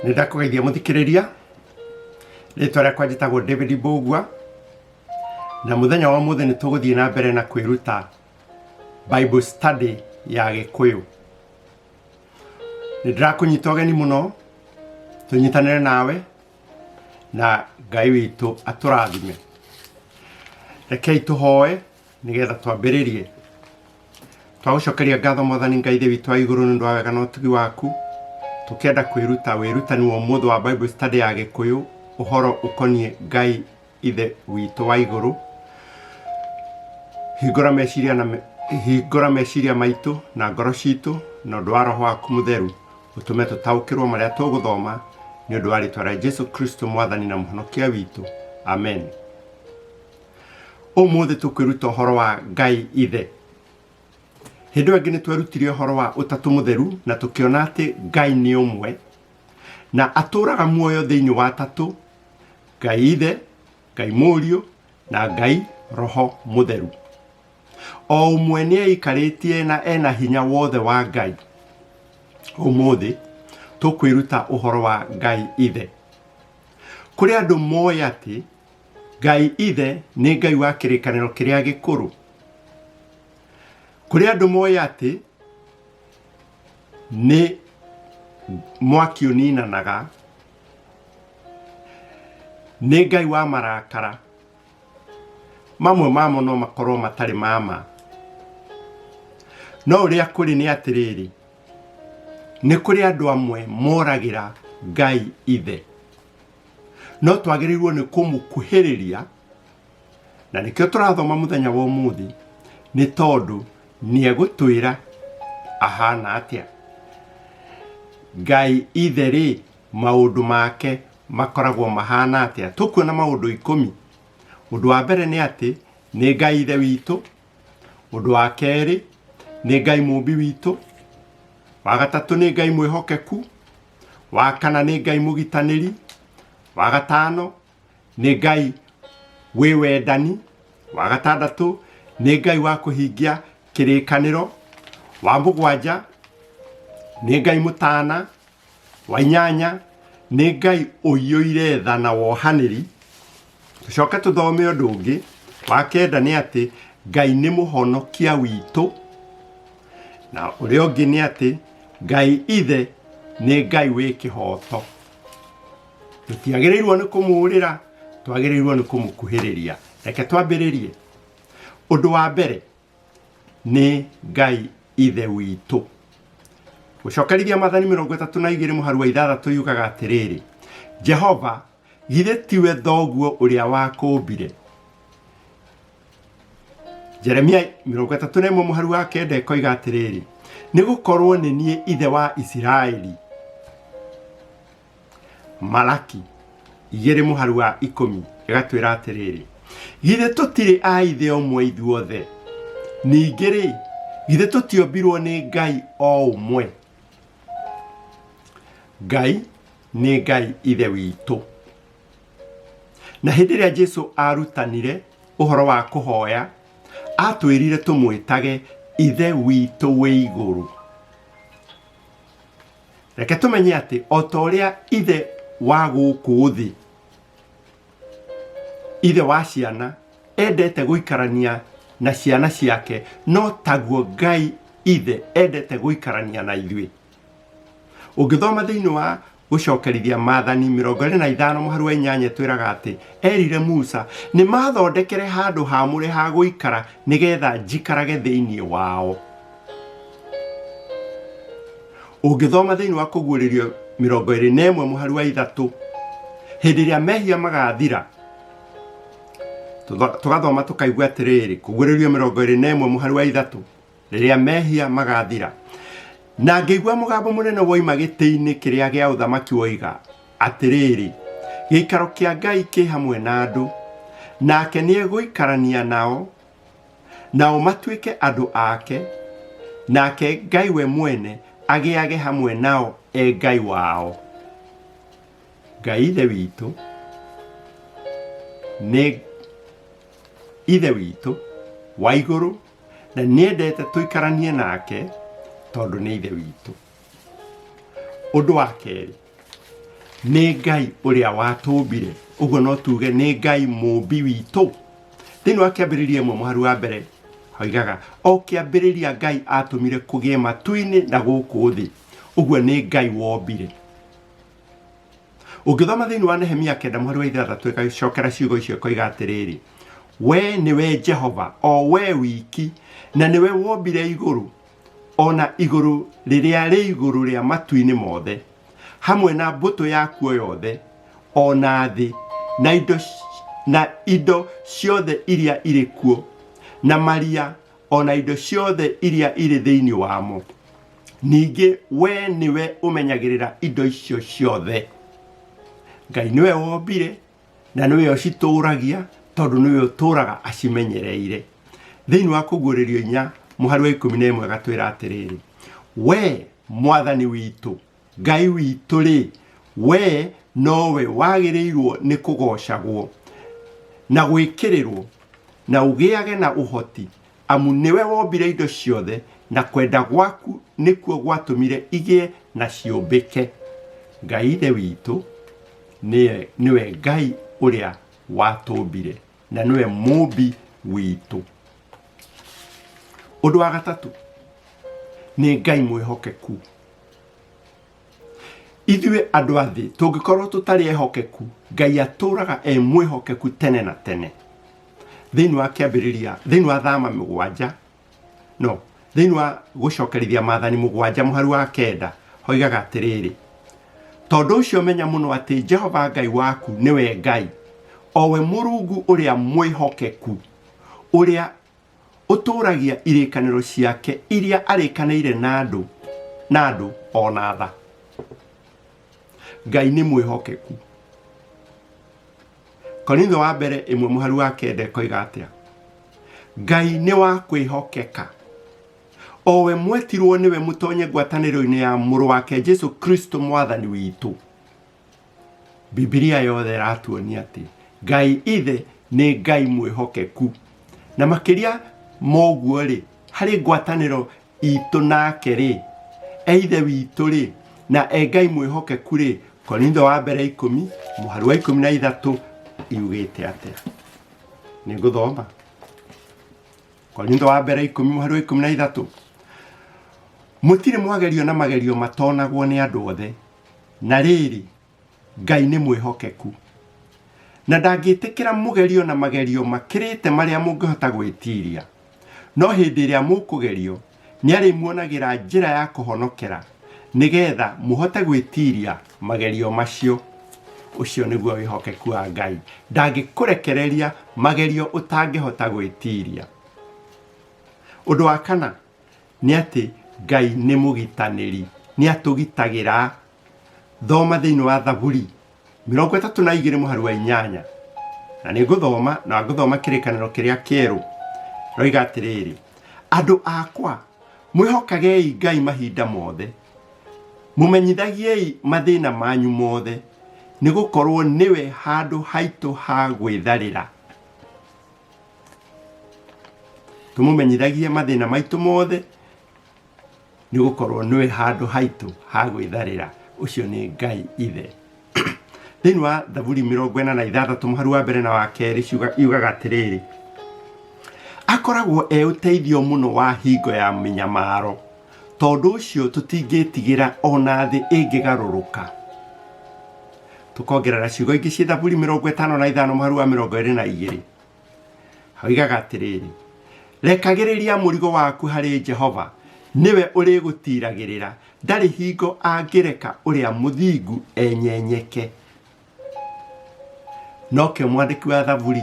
Nĩ ndakũgeithia mũthikĩrĩria. Rĩtwa rĩakwa njĩtagwo David Mbũgua, na mũthenya wa ũmũthĩ nĩ tũgũthiĩ na mbere na kwĩruta Bible study ya Gĩkũyũ. Nĩ ndĩrakũnyita ũgeni mũno tũnyitanĩre nawe na Ngai witũ atũrathime. Rekei tũhoe nĩgetha twambĩrĩrie. Twagũcokeria ngatho Mwathani Ngai Ithe witũ wa igũrũ nĩ ũndũ wa wega na ũtugi waku. Tũkĩenda kwĩruta wĩrutani wa ũmũthĩ wa Bible study ya Gĩkũyũ ũhoro ũkoniĩ Ngai Ithe witũ wa igũrũ. Hingũra meciria na hingũra meciria maitũ na ngoro citũ na ũndũ wa Roho waku Mũtheru ũtũme tũtaũkĩrwo marĩa tũgũthoma nĩ ũndũ wa rĩtwa rĩa Jesu Kristo Mwathani na Mũhonokia witũ. Amen. Ũmũthĩ tũkwĩruta ũhoro wa Ngai Ithe. Hĩndĩ ĩyo ĩngĩ nĩ twerutire ũhoro wa Ũtatũ Mũtheru na tũkĩona atĩ Ngai nĩ ũmwe na atũũraga muoyo thĩinĩ wa Atatũ, Ngai Ithe, Ngai Mũriũ na Ngai Roho Mũtheru. O ũmwe nĩ eikarĩtie na ena hinya wothe wa Ngai. Ũmũthĩ tũkwĩruta ũhoro wa Ngai Ithe. Kũrĩ andũ moĩ atĩ Ngai Ithe nĩ Ngai wa kĩrĩkanĩro kĩrĩa gĩkũrũ. Kũrĩ andũ moĩ atĩ nĩ mwaki ũninanaga, nĩ Ngai wa marakara, mamwe mamo no makorwo matarĩ ma ma. No ũrĩa kũrĩ nĩ atĩrĩrĩ, nĩ kũrĩ andũ amwe moragĩra Ngai Ithe. No twagĩrĩirwo nĩ kũmũkuhĩrĩria, na nĩkĩo tũrathoma mũthenya wa ũmũthĩ, nĩ tondũ nĩ egũtwĩra ahana atĩa. Ngai Ithe rĩ, maũndũ make makoragwo mahana atĩa? Tũkuona maũndũ 10. Ũndũ wa mbere nĩ atĩ nĩ Ngai Ithe witũ. Ũndũ wa kerĩ nĩ Ngai mũmbi witũ. Wa gatatũ nĩ Ngai mwĩhokeku. Wa kana nĩ Ngai mũgitanĩri. Wa gatano nĩ Ngai wĩ wendani. Wa gatandatũ nĩ Ngai wa kũhingia kĩrĩkanĩro. Wa mũgwanja nĩ Ngai mũtana. Wa inyanya nĩ Ngai ũiyũire tha na wohanĩri. Tũcoke tũthome ũndũ ũngĩ. Wa kenda nĩ atĩ Ngai nĩ mũhonokia witũ. Na ũrĩa ũngĩ nĩ atĩ Ngai Ithe nĩ Ngai wĩ kĩhooto. Tũtiagĩrĩirwo nĩ kũmũũrĩra, twagĩrĩirwo nĩ kũmũkuhĩrĩria. Reke twambĩrĩrie. Ũndũ wa mbere nĩ Ngai Ithe witũ. Gũcokerithia Maathani 32 mũhari wa 6 yugaga atĩrĩrĩ, Jehova githĩ tiwe thoguo ũrĩa wakũmbire? Jeremia 31 mũhari wa 9 ĩkoiga atĩrĩrĩ, nĩ gũkorwo nĩ niĩ ithe wa Isiraeli. Malaki 2 mũhari wa 10 ĩgatwĩra atĩrĩrĩ, githĩ tũtirĩ a ithe ũmwe ithuothe? Ningĩ-rĩ, githĩ tũtiombirwo nĩ Ngai o ũmwe? Ngai nĩ Ngai ithe witũ. Na hĩndĩ ĩrĩa Jesu arutanire ũhoro wa kũhoya, atwĩrire tũmwĩtage ithe witũ wĩ igũrũ. Reke tũmenye atĩ o ta ũrĩa ithe wa gũkũ thĩ, ithe wa ciana endete gũikarania na ciana ciake, no taguo Ngai ithe endete gũikarania na ithuĩ. Ũngĩthoma thĩinĩ wa Gũcokerithia Maathani 25 mũhari wa 8 ĩtwĩraga atĩ erire Musa, nĩ mathondekere handũ haamũre ha gũikara nĩgetha njikarage thĩinĩ wao. Ũngĩthoma thĩinĩ wa Kũguũrĩrio 21 mũhari wa 3, hĩndĩ ĩrĩa mehia magathira, tũgathoma tũkaigua atĩrĩrĩ, Kũguũrĩrio 21 mũhari wa 3, rĩrĩa mehia magathira. Na ngĩigua mũgambo mũnene woima gĩtĩ-inĩ kĩrĩa gĩa ũthamaki woiga atĩrĩrĩ, gĩikaro kĩa Ngai kĩ hamwe na andũ, nake nĩegũikarania nao, nao matuĩke andũ ake, nake Ngai we mwene agĩage hamwe nao e Ngai wao. Ngai Ithe witũ nĩ Ithe witũ wa igũrũ na nĩendete tũikaranie nake tondũ nĩ Ithe witũ. Ũndũ wa kerĩ, Nĩ Ngai ũrĩa watũmbire. Ũguo no tuge nĩ Ngai mũũmbi witũ. Thĩinĩ wa Kĩambĩrĩria ĩmwe mũhari wa mbere hoigaga, o kĩambĩrĩria Ngai atũmire kũgĩe matu-inĩ na gũkũ thĩ. Ũguo nĩ Ngai wombire. Ũngĩthoma thĩinĩ wa Nehemia kenda mũhari wa ithathatũ ĩgacokera ciugo icio ĩkoiga atĩrĩrĩ, we nĩwe Jehova, o we wiki, na nĩwe wombire igũrũ, o na igũrũ rĩrĩa rĩ igũrũ rĩa matu-inĩ mothe, hamwe na mbũtũ yakuo yothe, o na thĩ, na indo, na indo ciothe iria irĩ kuo, na maria, o na indo ciothe iria irĩ thĩinĩ wamo. Ningĩ we nĩwe ũmenyagĩrĩra indo icio ciothe. Ngai nĩwe wombire na nĩwe ũcitũragia tondũ nĩwe ũtũraga acimenyereire. Thĩinĩ wa Kũguũrĩrio inya mũhari wa 11 agatwĩra atĩrĩrĩ, we Mwathani witũ, Ngai witũ-rĩ, wee nowe wagĩrĩirwo nĩ kũgoocagwo, na gwĩkĩrĩrwo, na ũgĩage na ũhoti, amu nĩwe wombire indo ciothe, na kwenda gwaku nĩkuo gwatũmire igĩe na ciũmbĩke. Ngai Ithe witũ nĩwe Ngai ũrĩa watũmbire, na nĩwe Mũũmbi witũ. Ũndũ wa gatatũ, nĩ Ngai mwĩhokeku. Ithuĩ andũ a thĩ tũngĩkorwo tũtarĩ ehokeku, Ngai atũraga e mwĩhokeku tene na tene. Thĩinĩ wa kĩambĩrĩria, thĩinĩ wa Thama mũgwanja, no, thĩinĩ wa gũcokerithia maathani mũgwanja mũhari wa kenda, hoigaga atĩrĩrĩ, tondũ ũcio menya mũno atĩ Jehova Ngai waku nĩwe Ngai, o we Mũrungu ũrĩa mwĩhokeku, ũrĩa ũtũũragia irĩkanĩro ciake iria arĩkanĩire na andũ na andũ o na tha. Ngai nĩ mwĩhokeku. Korintho wa mbere ĩmwe mũhari wa kenda ĩkoiga atĩa? Ngai nĩ wa kwĩhokeka, o we mwetirwo nĩwe mũtonye ngwatanĩro-inĩ ya mũrũ wake Jesu Kristo mwathani witũ. Bibilia yothe ĩratuonia atĩ Ngai Ithe nĩ Ngai mwĩhokeku. Na makĩria ma ũguo-rĩ, harĩ ngwatanĩro itũ nake-rĩ, e Ithe witũ-rĩ, na e Ngai mwĩhokeku-rĩ, Korintho wa mbere ikũmi, mũhari wa 13 yugĩte atĩa? Nĩ ngũthoma. Korintho wa mbere ikũmi mũhari wa 13. Mũtirĩ mwagerio na magerio matonagwo nĩ andũ othe, Na rĩrĩ, Ngai nĩ mwĩhokeku, na ndangĩtĩkĩra mũgerio na magerio makĩrĩte marĩa mũngĩhota gwĩtiiria. No hĩndĩ ĩrĩa mũkũgerio, nĩarĩmuonagĩra njĩra ya kũhonokera, nĩgetha mũhote gwĩtiiria magerio macio. Ũcio nĩguo wĩhokeku wa Ngai. Ndangĩkũrekereria magerio ũtangĩhota gwĩtiiria. Ũndũ wa kana, nĩ atĩ Ngai nĩ mũgitanĩri, nĩ atũgitagĩra. Thoma thĩinĩ wa Thaburi 32 mũhari wa inyanya. Na nĩ ngũthoma na ngũthoma kĩrĩkanĩro kĩrĩa kĩerũ. Roiga atĩrĩrĩ, andũ akwa mwĩhokagei Ngai mahinda mothe, mũmenyithagiei mathĩna manyu mothe, nĩ gũkorwo nĩwe handũ haitũ ha gwĩtharĩra. Tũmũmenyithagie mathĩna maitũ mothe, nĩ gũkorwo nĩwe handũ haitũ ha gwĩtharĩra. Ũcio nĩ Ngai Ithe. Thĩinĩ wa Thaburi 46 mũhari wa mbere na wa kerĩ yugaga atĩrĩrĩ, akoragwo e ũteithio mũno wa hingo ya mĩnyamaro, tondũ ũcio tũtingĩtigĩra ona thĩ ĩngĩgarũrũka. Tũkongerera ciugo ingĩ ciĩ Thaburi 55 mũhari wa 22. Oigaga atĩrĩrĩ, rekagĩrĩria mũrigo waku harĩ Jehova, nĩwe ũrĩgũtiiragĩrĩra, ndarĩ hingo angĩreka ũrĩa mũthingu enyenyeke. Nokĩo mwandĩki wa Thaburi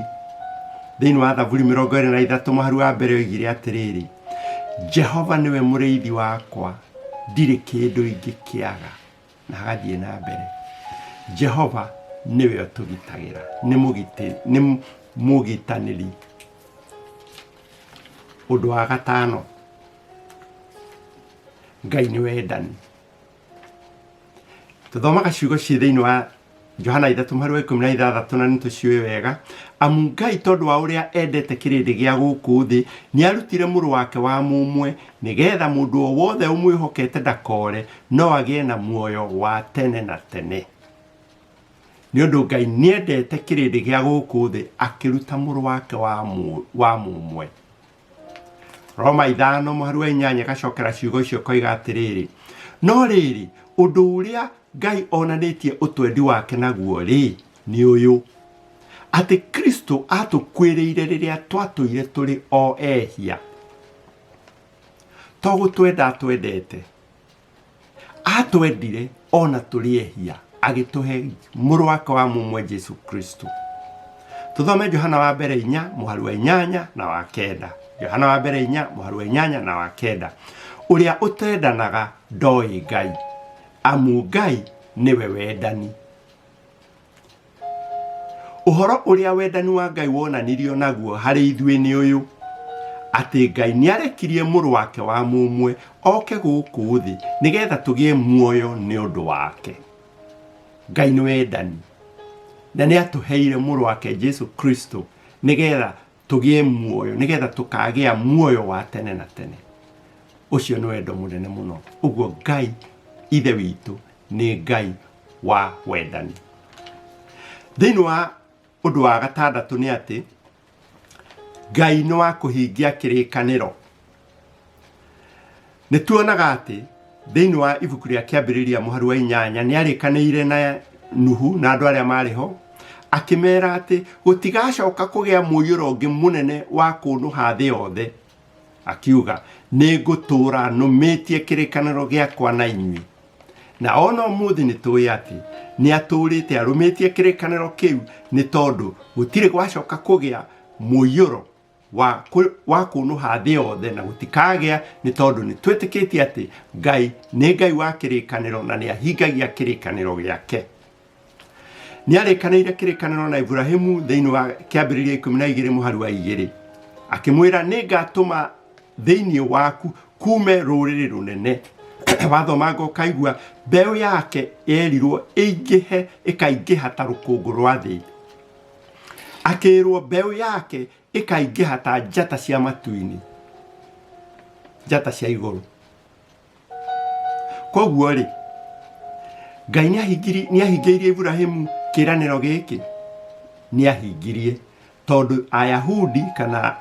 thĩinĩ wa Thaburi 23 mũhari wa mbere oigire atĩrĩrĩ, Jehova nĩwe mũrĩithi wakwa, ndirĩ kĩndũ ingĩkĩaga. Na agathiĩ na mbere, Jehova nĩwe ũtũgitagĩra, nĩ mũgitĩri, nĩ mũgitanĩri. Ũndũ wa gatano, Ngai nĩ wendani. Tũthomaga ciugo ciĩ thĩinĩ wa Johana ithatũ mũhari wa 16 na nĩ tũciũĩ wega, amu Ngai tondũ wa ũrĩa endete kĩrĩndĩ gĩa gũkũ thĩ, nĩ arutire mũrũ wake wa mũmwe, nĩgetha mũndũ o wothe ũmwĩhokete ndakore, no agĩe na muoyo wa tene na tene. Nĩ ũndũ Ngai nĩendete kĩrĩndĩ gĩa gũkũ thĩ akĩruta mũrũ wake wa mũmwe. Roma ithano mũhari wa inyanya ĩgacokera ciugo icio koiga atĩrĩrĩ, no rĩrĩ, ũndũ ũrĩa Ngai onanĩtie ũtwendi wake naguo rĩ, nĩ ũyũ, atĩ Kristo atũkuĩrĩire rĩrĩa twatũire tũrĩ o ehia. To gũtwenda atwendete, atwendire ona tũrĩ ehia agĩtũhe mũrũ wake wa mũmwe Jesu Kristo. Tũthome Johana wa mbere inya mũhari wa inyanya na wa kenda. Johana wa mbere inya mũhari wa inyanya na wa kenda. Ũrĩa ũtendanaga ndoĩ Ngai, amu Ngai nĩwe wendani. Ũhoro ũrĩa wendani wa Ngai wonanirio naguo harĩ ithuĩ nĩ ũyũ, atĩ Ngai nĩarekirie mũrũ wake wa mũmwe oke gũkũ thĩ nĩgetha tũgĩe muoyo nĩ ũndũ wake. Ngai nĩ wendani na nĩ atũheire mũrũ wake Jesu Kristo nĩgetha tũgĩe muoyo, nĩgetha tũkagĩa muoyo wa tene na tene. Ũcio nĩ wendo mũnene mũno. Ũguo Ngai Ithe witũ nĩ Ngai wa wendani. Thĩinĩ wa ũndũ wa gatandatũ nĩ atĩ Ngai nĩ wa kũhingia kĩrĩkanĩro. Nĩ tuonaga atĩ thĩinĩ wa ibuku rĩa kĩambĩrĩria mũhari wa inyanya nĩ arĩkanĩire na Nuhu na andũ arĩa marĩ ho akĩmera atĩ gũtigacoka kũgĩa mũiyũro ũngĩ mũnene wa kũnũha thĩ yothe akiuga nĩ ngũtũũra nũmĩtie kĩrĩkanĩro gĩakwa na inyuĩ na ona ũmũthĩ nĩ tũĩ atĩ nĩ atũũrĩte arũmĩtie kĩrĩkanĩro kĩu nĩ tondũ gũtirĩ gwacoka kũgĩa mũiyũro wa, wa kũnũha thĩ yothe na gũtikagĩa nĩ tondũ nĩ twĩtĩkĩtie atĩ Ngai nĩ Ngai wa kĩrĩkanĩro na nĩ ahingagia kĩrĩkanĩro gĩake. Nĩ arĩkanĩire kĩrĩkanĩro na Iburahimu thĩinĩ wa kĩambĩrĩria 12 mũhari wa igĩrĩ akĩmwĩra nĩ ngatũma thĩinĩ waku kume rũrĩrĩ rũnene. Wathomanga ũkaigua mbeũ yake yerirwo ĩingĩhe ĩkaingĩha ta rũkũngũ rwa thĩ. Akĩrwo mbeũ yake ĩkaingĩha ta njata cia matu-inĩ, njata cia igũrũ. Koguo rĩ, Ngai nĩ ahingĩirie Iburahimu kĩĩranĩro gĩkĩ? Nĩ ahingirie, tondũ Ayahudi kana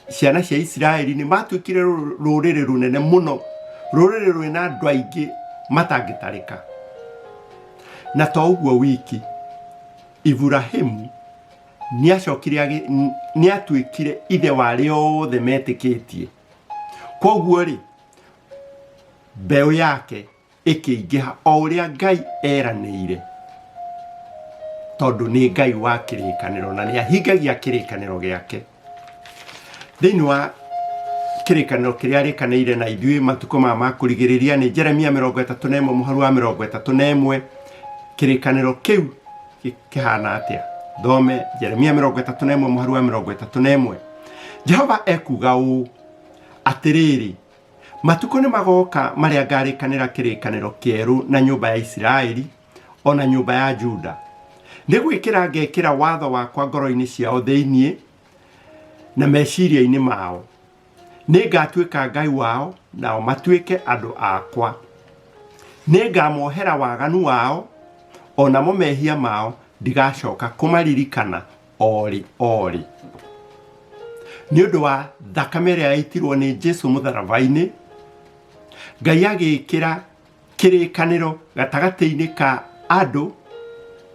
ciana cia Isiraeli nĩ matuĩkire rũrĩrĩ rũnene mũno, rũrĩrĩ rwĩna andũ aingĩ matangĩtarĩka. Na to ũguo wiki, Iburahimu nĩ acokire nĩ atuĩkire ithe wa arĩa othe metĩkĩtie. Koguo rĩ, mbeũ yake ĩkĩingĩha o ũrĩa Ngai eranĩire, tondũ nĩ Ngai wa kĩrĩkanĩro na nĩ ahingagia kĩrĩkanĩro gĩake. Thĩinĩ wa kĩrĩkanĩro kĩrĩa arĩkanĩire na ithuĩ matukũ maya ma kũrigĩrĩria nĩ Jeremia 31 mũhari wa 31. Kĩrĩkanĩro kĩu kĩhana atĩa? Thome Jeremia 31 mũhari wa 31. Jehova ekuuga ũũ, atĩrĩrĩ, matukũ nĩ magoka marĩa ngarĩkanĩra kĩrĩkanĩro kĩerũ na nyũmba ya Isiraeli o na nyũmba ya Juda. Nĩ gwĩkĩra ngekĩra watho wakwa ngoro-inĩ ciao thĩinĩ na meciria-inĩ mao. Nĩ ngatuĩka Ngai wao nao matuĩke andũ akwa. Nĩ ngamohera waganu wao o namo mehia mao ndigacoka kũmaririkana o rĩ o rĩ. Nĩ ũndũ wa thakame ĩrĩa yaitirwo nĩ Jesu mũtharaba-inĩ, Ngai agĩkĩra kĩrĩkanĩro gatagatĩ-inĩ ka andũ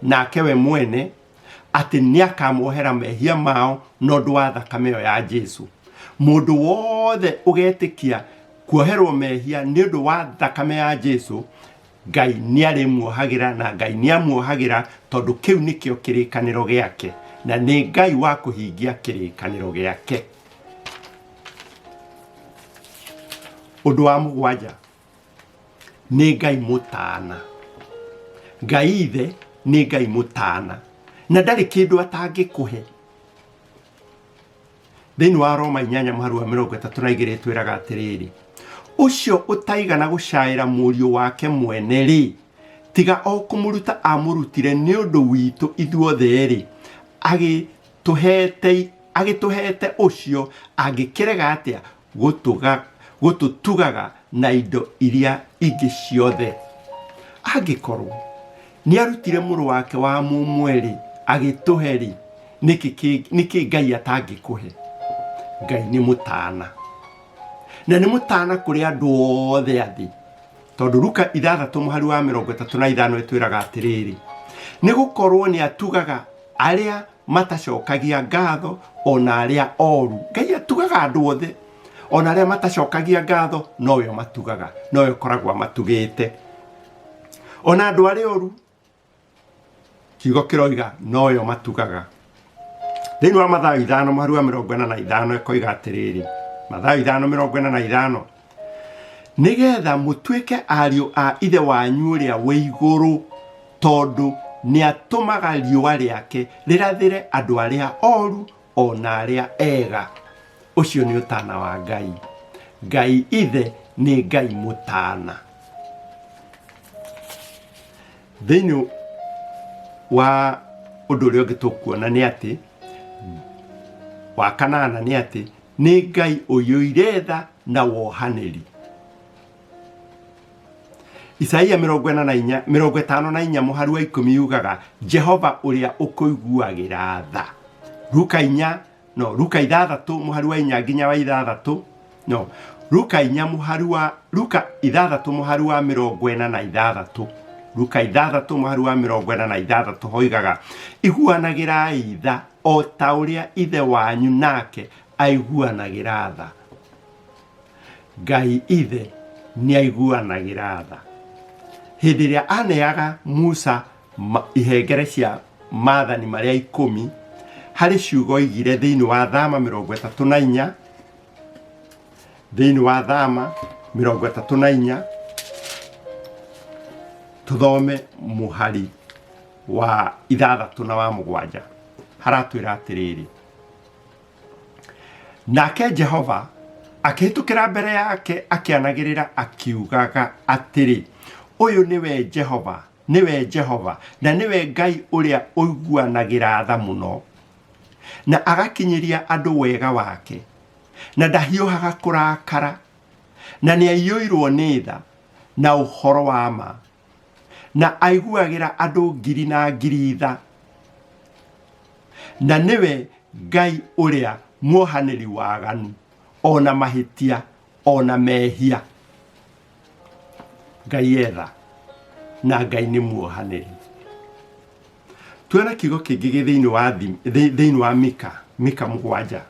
nake we mwene atĩ nĩ akamohera mehia mao na ũndũ wa thakame ĩyo ya Jesu. Mũndũ wothe ũgetĩkia kuoherwo mehia nĩ ũndũ wa thakame ya Jesu, Ngai nĩ arĩmuohagĩra na Ngai nĩ amuohagĩra tondũ kĩu nĩkĩo kĩrĩkanĩro gĩake na nĩ Ngai wa kũhingia kĩrĩkanĩro gĩake. Ũndũ wa mũgwanja nĩ Ngai mũtana. Ngai ithe nĩ Ngai mũtana na ndarĩ kĩndũ atangĩkũhe. Thĩinĩ wa Roma inyanya mũhari wa 32 ĩtwĩraga atĩrĩrĩ, ũcio ũtaigana gũcaĩra mũriũ wake mwene-rĩ, tiga o kũmũruta amũrutire nĩ ũndũ witũ ithuothe-rĩ, agĩtũheete ũcio angĩkĩrega atĩa gũtũtugaga na indo iria ingĩ ciothe? Angĩkorwo Nĩ arutire mũrũ wake wa mũmwe-rĩ, agĩtũhe-rĩ, nĩkĩ Ngai atangĩkũhe? Ngai nĩ mũtana. Na nĩ mũtana kũrĩ andũ othe a thĩ. Tondũ Luka ithathatũ mũhari wa 35 ĩtwĩraga atĩrĩrĩ, nĩ gũkorwo nĩ atugaga arĩa matacokagia ngatho ona arĩa oru. Ngai atugaga andũ othe ona arĩa matacokagia ngatho, nowe ũmatugaga, nowe ũkoragwo amatugĩte. Ona andũ arĩa oru, kiugo kĩroiga nowe ũmatugaga. Thĩinĩ wa Mathayo ithano mũhari wa 45 ĩkoiga atĩrĩrĩ, Mathayo 5:45, nĩgetha mũtuĩke ariũ a ithe wanyu ũrĩa wĩ igũrũ, tondũ nĩatũmaga riũa rĩake rĩrathĩre andũ arĩa oru ona arĩa ega. Ũcio nĩ ũtana wa Ngai. Ngai ithe nĩ Ngai mũtana. Thĩinĩ wa ũndũ ũrĩa ũngĩ tũkuona nĩ atĩ, wa kanana nĩ atĩ, nĩ Ngai ũiyũire tha na wohanĩri. Isaia 44, 54 mũhari wa 10 yugaga, Jehova ũrĩa ũkũiguagĩra tha. Luka inya, no, Luka ithathatũ mũhari wa inya nginya wa ithathatũ, no, Luka inya mũhari wa, Luka ithathatũ mũhari wa 46. Luka ithathatũ mũhari wa 46 hoigaga, iguanagĩrai tha o ta ũrĩa ithe wanyu nake aiguanagĩra tha. Ngai ithe nĩ aiguanagĩra tha. Hĩndĩ ĩrĩa aneaga Musa ihengere cia maathani marĩa 10, harĩ ciugo oigire thĩinĩ wa Thama 34, thĩinĩ wa Thama 34, tũthome mũhari wa 6 na wa 7. Haratwĩra atĩrĩrĩ, nake Jehova akĩhĩtũkĩra mbere yake akĩanagĩrĩra akiugaga atĩrĩ, ũyũ nĩwe Jehova, nĩwe Jehova, na nĩwe Ngai ũrĩa ũiguanagĩra tha mũno, na agakinyĩria andũ wega wake, na ndahiũhaga kũrakara, na nĩaiyũirwo nĩ tha na ũhoro wa ma, na aiguagĩra andũ ngiri na ngiri tha, na nĩwe Ngai ũrĩa muohanĩri waganu, ona mahĩtia, ona mehia. Ngai etha na Ngai nĩ muohanĩri. Tuona kiugo kĩngĩ gĩ thĩinĩ wa thĩinĩ wa Mika, Mika 7.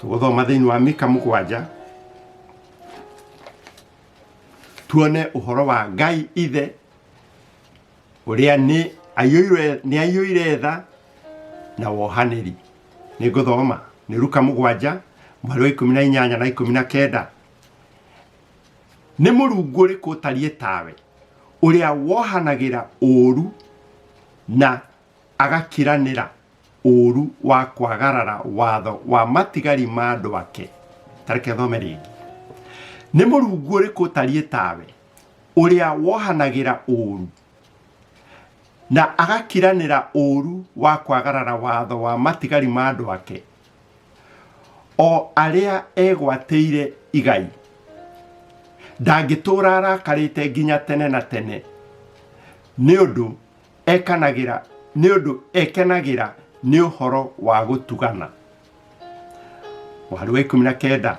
Tũgũthoma thĩinĩ wa Mika 7 tuone ũhoro wa Ngai ithe ũrĩa nĩ aiyũire tha na wohanĩri. Nĩ ngũthoma nĩ Luka 7 mũhari wa 18 na 19. Nĩ mũrungu ũrĩkũ ũtariĩ tawe, ũrĩa wohanagĩra ũũru na agakiranĩra ũũru wa kwagarara watho wa matigari ma andũ ake? Ta reke thome rĩngĩ. Nĩ mũrungu ũrĩkũ ũtariĩ tawe, ũrĩa wohanagĩra ũũru na agakiranĩra ũũru wa kwagarara watho wa matigari ma andũ ake, o arĩa egwatĩire igai? Ndangĩtũũra arakarĩte nginya tene na tene, nĩ ũndũ ekanagĩra, nĩ ũndũ ekenagĩra nĩ ũhoro wa gũtugana. Mũhari wa 19,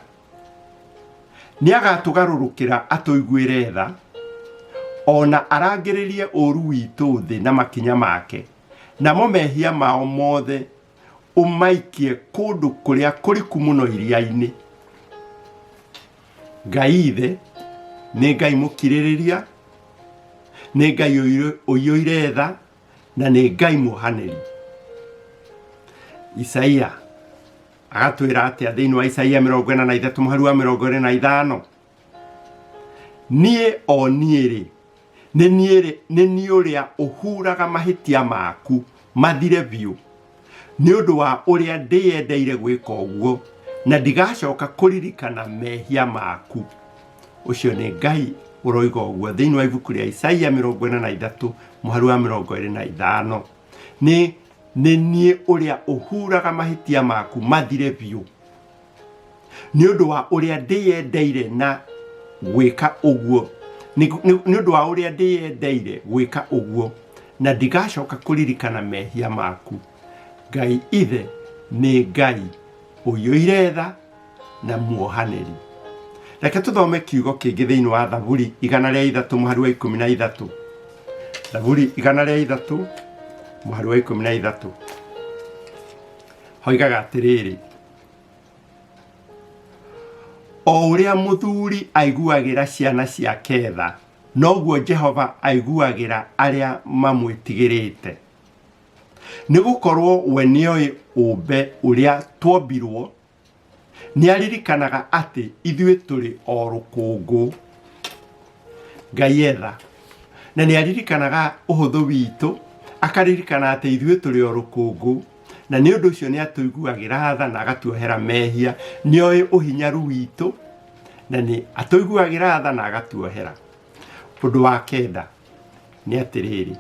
nĩ agatũgarũrũkĩra atũiguĩre tha, ona arangĩrĩrie ũũru witũ thĩ na makinya make, namo mehia mao mothe ũmaikie kũndũ kũrĩa kũriku mũno iria-inĩ. Ngai ithe nĩ Ngai mũkirĩrĩria, nĩ Ngai ũiyũire tha, na nĩ Ngai muohanĩri. Isaia agatwĩra atĩa thĩinĩ wa Isaia 43 mũhari wa 25? Niĩ o niĩ rĩ, nĩ niĩ rĩ, nĩ niĩ ũrĩa ũhuraga mahĩtia maku mathire biũ, nĩ ũndũ wa ũrĩa ndĩyendeire gwĩka ũguo, na ndigacoka kũririkana mehia maku. Ũcio nĩ Ngai ũroiga ũguo thĩinĩ wa ibuku rĩa Isaia 43 mũhari wa 25. Nĩ nĩ niĩ ũrĩa ũhuraga mahĩtia maku mathire biũ, nĩ ũndũ wa ũrĩa ndĩyendeire na gwĩka ũguo, Nĩ ũndũ wa ũrĩa ndĩyendeire gwĩka ũguo, na ndigacoka kũririkana mehia maku. Ngai Ithe nĩ Ngai ũiyũire tha na muohanĩri. Reke tũthome kiugo kĩngĩ thĩinĩ wa Thaburi 103 mũhari wa 13. Thaburi 103 mũhari wa 13 hoigaga atĩrĩrĩ, o ũrĩa mũthuri aiguagĩra ciana ciake tha, noguo Jehova aiguagĩra arĩa mamwĩtigĩrĩte. Nĩ gũkorwo we nĩoĩ ũmbe ũrĩa twombirwo, nĩaririkanaga atĩ ithuĩ tũrĩ o rũkũngũ. Ngai etha na nĩaririkanaga ũhũthũ witũ, akaririkana atĩ ithuĩ tũrĩ o rũkũngũ, na nĩ ũndũ ũcio nĩatũiguagĩra tha na agatuohera mehia. Nĩoĩ ũhinyaru witũ na nĩ atũiguagĩra tha na agatuohera. Ũndũ wa kenda nĩ atĩrĩrĩ,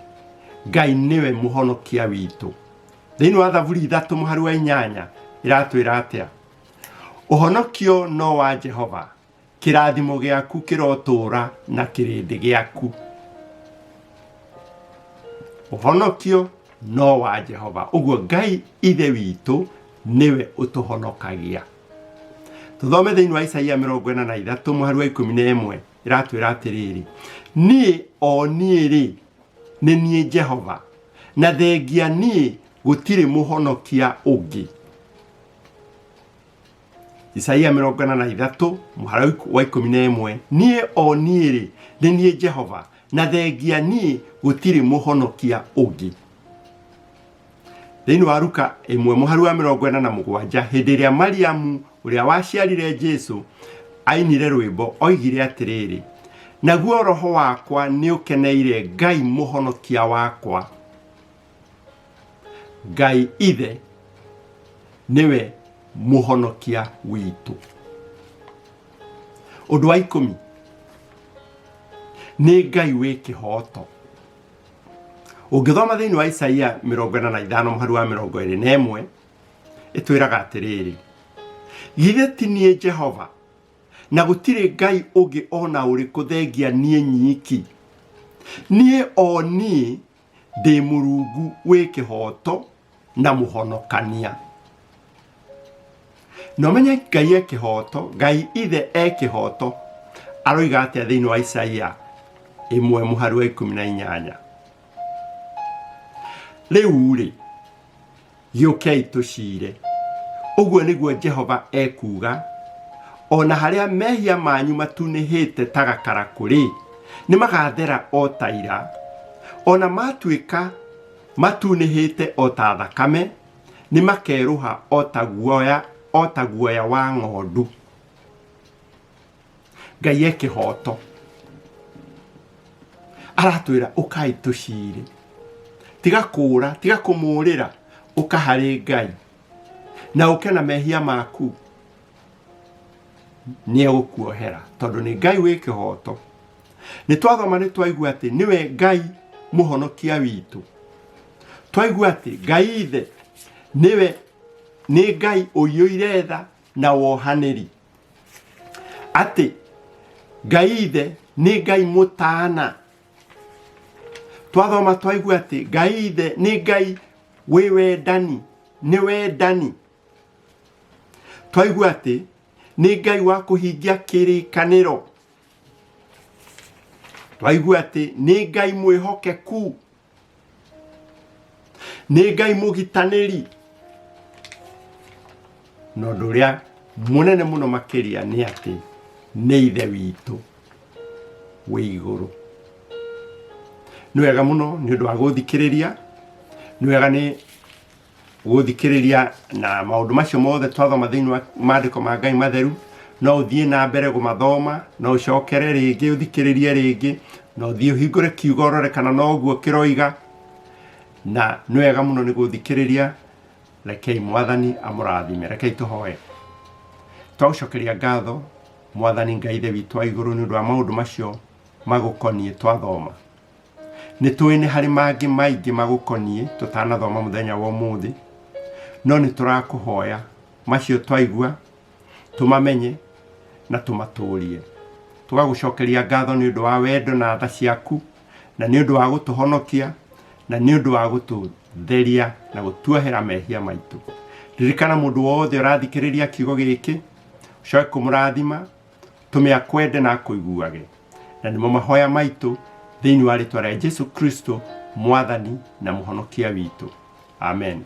Ngai nĩwe mũhonokia witũ. Thĩinĩ wa Thaburi 3 mũhari wa 8 ĩratwĩra atĩa? Ũhonokio no wa Jehova, kĩrathimo gĩaku kĩrotũũra na kĩrĩndĩ gĩaku. Ũhonokio no wa Jehova. Ũguo Ngai Ithe witũ nĩwe ũtũhonokagia. Tũthome thĩinĩ wa Isaia 43 mũhari wa 11 ĩratwĩra atĩrĩrĩ, niĩ o niĩ rĩ, nĩ niĩ Jehova, na thengia niĩ gũtirĩ mũhonokia ũngĩ. Isaia 43 mũhari wa 11, niĩ o niĩ rĩ, nĩ niĩ Jehova, na thengia niĩ gũtirĩ mũhonokia ũngĩ. Thĩinĩ wa Luka 1 mũhari wa 47, hĩndĩ ĩrĩa Mariamu ũrĩa waciarire Jesu ainire rwĩmbo, oigire atĩrĩrĩ, naguo roho wakwa nĩũkeneire Ngai mũhonokia wakwa. Ngai Ithe nĩwe mũhonokia witũ. Ũndũ wa 10, nĩ Ngai wĩ kĩhooto. Ũngĩthoma thĩinĩ wa Isaia 45 mũhari wa 21, ĩtwĩraga atĩrĩrĩ, githĩ ti niĩ Jehova, na gũtirĩ Ngai ũngĩ o na ũrĩkũ thengia niĩ nyiki? Niĩ o niĩ ndĩ Mũrungu wĩ kĩhooto na mũhonokania. Na ũmenye Ngai e kĩhooto, Ngai Ithe e kĩhooto, aroiga atĩa thĩinĩ wa Isaia 1 mũhari wa 18? Rĩu-rĩ, gĩũkei tũciire, ũguo nĩguo Jehova ekuuga, o na harĩa mehia manyu matunĩhĩte ta gakarakũ-rĩ, nĩmagathera o ta ira, o na matuĩka matunĩhĩte o ta thakame, nĩmakerũha o ta guoya, o ta guoya wa ng'ondu. Ngai e kĩhooto, aratwĩra ũkai tũcire, tiga kũũra, tiga kũmũũrĩra, ũka harĩ Ngai na ũke na mehia maku, nĩ egũkuohera tondũ nĩ Ngai wĩ kĩhooto. Nĩ twathoma nĩ twaigua atĩ nĩwe Ngai mũhonokia witũ. Twaigua atĩ Ngai Ithe nĩwe nĩ Ngai ũiyũire tha na wohanĩri. Atĩ Ngai Ithe nĩ Ngai mũtana. Twathoma twaigua atĩ Ngai Ithe nĩ Ngai wĩ wendani, nĩ wendani. Twaigua atĩ nĩ Ngai wa kũhingia kĩrĩkanĩro. Twaigua atĩ nĩ Ngai mwĩhokeku, nĩ Ngai mũgitanĩri. Na ũndũ ũrĩa mũnene mũno makĩria nĩ atĩ nĩ Ithe witũ wĩ igũrũ. Nĩ wega mũno nĩ ũndũ wa gũthikĩrĩria, nĩ wega nĩ gũthikĩrĩria na maũndũ macio mothe twathoma thĩinĩ wa maandĩko ma Ngai matheru. No ũthiĩ na mbere kũmathoma, no ũcokere rĩngĩ ũthikĩrĩrie rĩngĩ, no ũthiĩ ũhingũre kiugo ũrore kana noguo kĩroiga. Na nĩ wega mũno nĩ gũthikĩrĩria. Rekei Mwathani amũrathime. Rekei tũhoe. Twagũcokeria ngatho Mwathani Ngai Ithe witũ wa igũrũ nĩ ũndũ wa maũndũ macio magũkoniĩ twathoma. Nĩ tũĩ nĩ harĩ mangĩ maingĩ magũkoniĩ tũtanathoma mũthenya wa ũmũthĩ, no nĩ tũrakũhoya macio twaigua tũmamenye na tũmatũrie. Tũgagũcokeria ngatho nĩ ũndũ wa wendo na tha ciaku, na nĩ ũndũ wa gũtũhonokia, na nĩ ũndũ wa gũtũtheria na gũtuohera mehia maitũ. Ririkana mũndũ wothe ũrathikĩrĩria kiugo gĩkĩ, ũcoke kũmũrathima, tũme akwende na akũiguage. Na nĩmo mahoya maitũ thĩinĩ wa rĩtwa rĩa Jesu Kristo, Mwathani na Mũhonokia witũ. Amen.